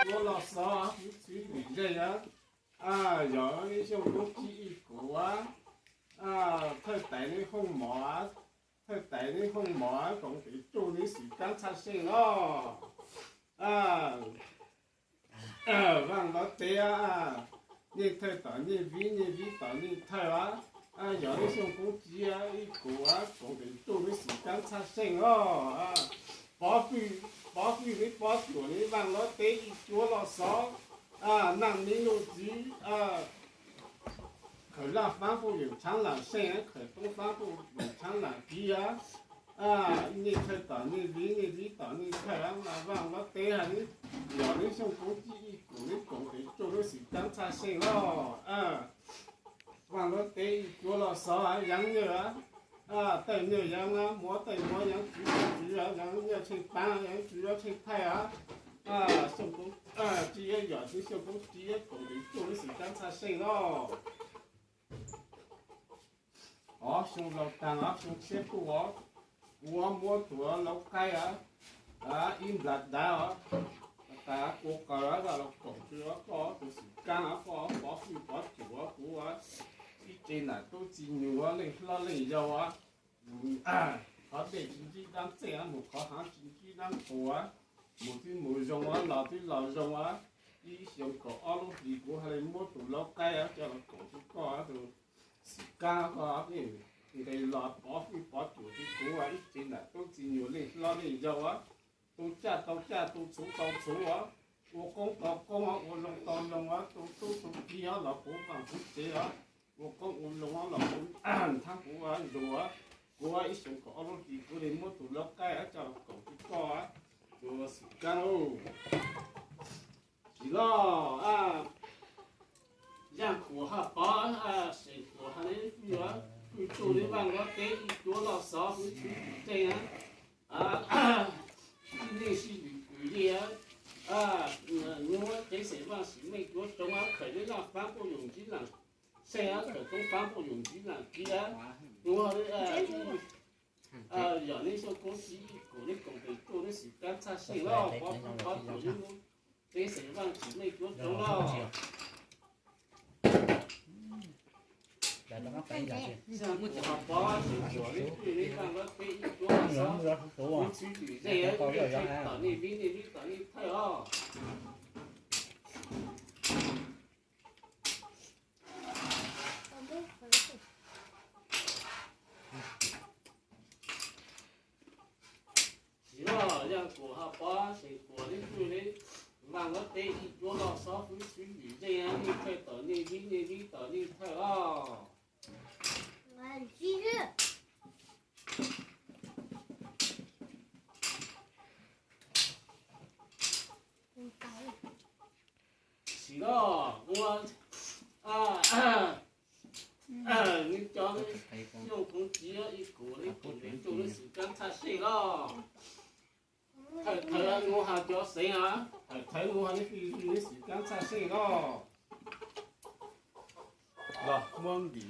cuab loj xov, kuv txwv lwm zeej, yog ib Xyooj Koob Tsib ib kuv, thawj tais nej hooj mov, thawj tais nej hooj mov, koom tes tsuj nej xwm kaab txhaj seej los. Vaaj lov teb, nej thawj tom nej viv, nej viv tom nej thawj, yog ib Xyooj Koob Tsib ib kuv, koom tes tsuj nej xwm kaab txhaj seej los. Pov hwj, pov hwj nej pov cuam nej vaaj lov teb ib cuab loj xov, naaj meb nuj txiv, khawm laj faab puj yoom tshaav laam seej, khawm toob faab puj yoom tshaav laam kiv, nej thawj tom nej viv, nej viv tom nej thawj, vaaj lov teb, yog nej Xyooj Koob Tsib ib kuv, nej koom tes tsuj nej xwm kaab txhaj seej los. Vaaj lov teb ib cuab loj xov, yaav nyaj, tawj nyaj yaav, muab tawj muab, yaav tswv tswv, yaav nyaj tsheej paab, yaav tswv yaav tsheej thaij, Xyooj Koob Tsib yog nej Xyooj Koob Tsib, koom tes tsuj nej xwm kaab txhaj seej los. Ob Xyooj Laus Taag, ob Xyooj Tshiab Tuj, kuv muab tug Laub Qaib ib nplaj dav os, tas kuv qaws los koom tsuj koj tus xwm kaab, koj pov hwj pov cuam kuv ib tse nam tub txij nyug, leej hlob leej yau, mus qhov dej tsis ntsib dlaab txej, mus qhov haav tsis ntsib dlaab qus, mus twb mus zoo, los twb los zoo. Ib xyoo kaum ob lub hlis kuv haj li muab tus Laub Qaib coj los koom tsuj koj tus xwm kaab, koj nqes los pov hwj pov cuam tsuj kuv ib tse nam tub txij nyug, leej hlob leej yau, tu caj tau caj, tu txhuv tau txhuv, ua qoob tau qoob, ua loo tau loo, tu tub tu kiv los puv vaaj puv tsev, ua qoob ua loo los puv thaab puv zoo. Kuv ib xyoo kaum ob lub hlis kuv li muab tus Laub Qaib coj los koom tsuj koj tus xwm kaab. Tsis loj, Yaaj Kuam Haj Pov, Seem Kuam Haj Neb Fwj, Fwj Tsuj Neb Vaaj Lob Teb ib cuab loj xov, Fwj Tsuj Fwj Tseej, Sib Neej Sib Lwm Kwm Yej, Nyuaj Cev Xeem Vaaj Sim Meej Cuab Tsoov, Khawm Neb Laj Faab Puj Yoom Ntsib Laam Seej, Khawm Toob Faab Puj Yoom Ntsib Laam Kiv, Nyuaj, yog Neb Xyooj Koob Tsib ib kuv, Neb koom tes tsuj Neb xwm kaab txhaj seej los, pov hwj pov cuam Neb Nyuaj Cev Xeem Vaaj Sim Meej Cuab Tsoov los. Yaaj Kuam Haj Pov, Seem Kuam Neb Fwj, Neb Vaaj Lob Teb ib cuab loj xov, Fwj Tsuj Fwj Tseej, Fwj Tseej tom nej viv, nej viv tom nej thawj os. Tsis loj, Yaaj Kuam Haj Pov, Seem Kuam Neb Fwj, Neb Vaaj Lob Teb ib cuab loj xov, Fwj Tsuj Fwj Tseej, nej thawj tom nej viv, nej viv tom nej thawj os. Tsis loj, ua neb cov Xyooj Koob Tsib ib kuv, neb koom tes tsuj neb xwm kaab txhaj seej los. Thawj thawv nuav has cov xeev, thawj thawv nuav has neb fwj neb xwm kaab txhaj seej los. Los muab nkim